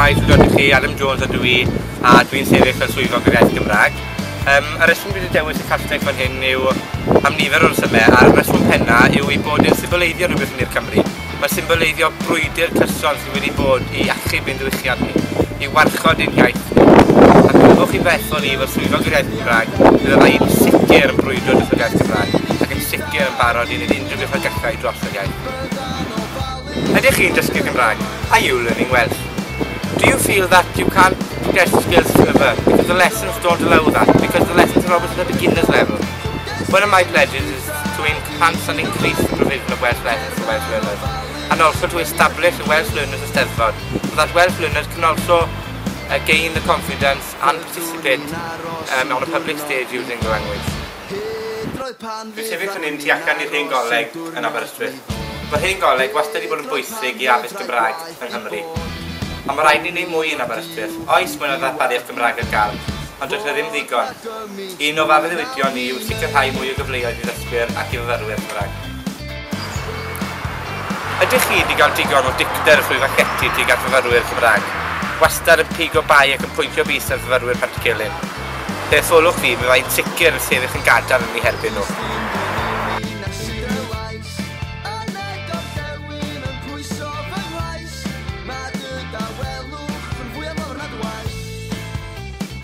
Shwmae, dwi'n dod i chi, Adam Jones ydw i, a dwi'n sefyll fel swyddog yr iaith Gymraeg. Y reswm dwi wedi dewis y castell fan hyn yw am nifer o resymau, a'r reswm penna yw ei bod yn symboleiddio rhywbeth yn i'r Cymru. Mae'n symboleiddio brwydr cyson sydd wedi bod i achub ein diwylliant ni, i warchod ein iaith ni. A gofwch chi bethol i fel swyddog yr iaith Gymraeg, bydd i'n sicr yn brwydro dros yr iaith Gymraeg, ac yn sicr yn barod i wneud unrhyw beth a gallai dros yr iaith. Ydych chi'n dysgu Cymraeg? Are you learning Welsh? Do you feel that you can't progress the skills further because the lessons don't allow that, because the lessons are always at the beginner's level? One of my pledges is to enhance and increase the provision of Welsh lessons for Welsh learners, and also to establish a Welsh Learners Eisteddfod, so that Welsh learners can also gain the confidence and participate on a public stage using the language. Dwi'n sefyll fan hyn tu allan i'r Hen Goleg yn Aberystwyth. Mae'r Hen Goleg wastad wedi bod yn bwysig i addysg Gymraeg yng Nghymru. Ond mae rhaid i ni wneud mwy yn Aberystwyth. Oes, mae yna ddarpariaeth Gymraeg ar gael, ond does yna ddim ddigon. Un o f'addewidion ni yw sicrhau mwy o gyfleoedd i ddysgwyr ac i fyfyrwyr Cymraeg. Ydych chi wedi cael digon o dicter y swyddfa llety tuag at fyfyrwyr Cymraeg? Wastad yn pigo bai ac yn pwyntio bys ar fyfyrwyr Pantycelyn. Fe etholwch fi, mi fyddai'n sicr yn sefyll yn gadarn yn eu herbyn nhw.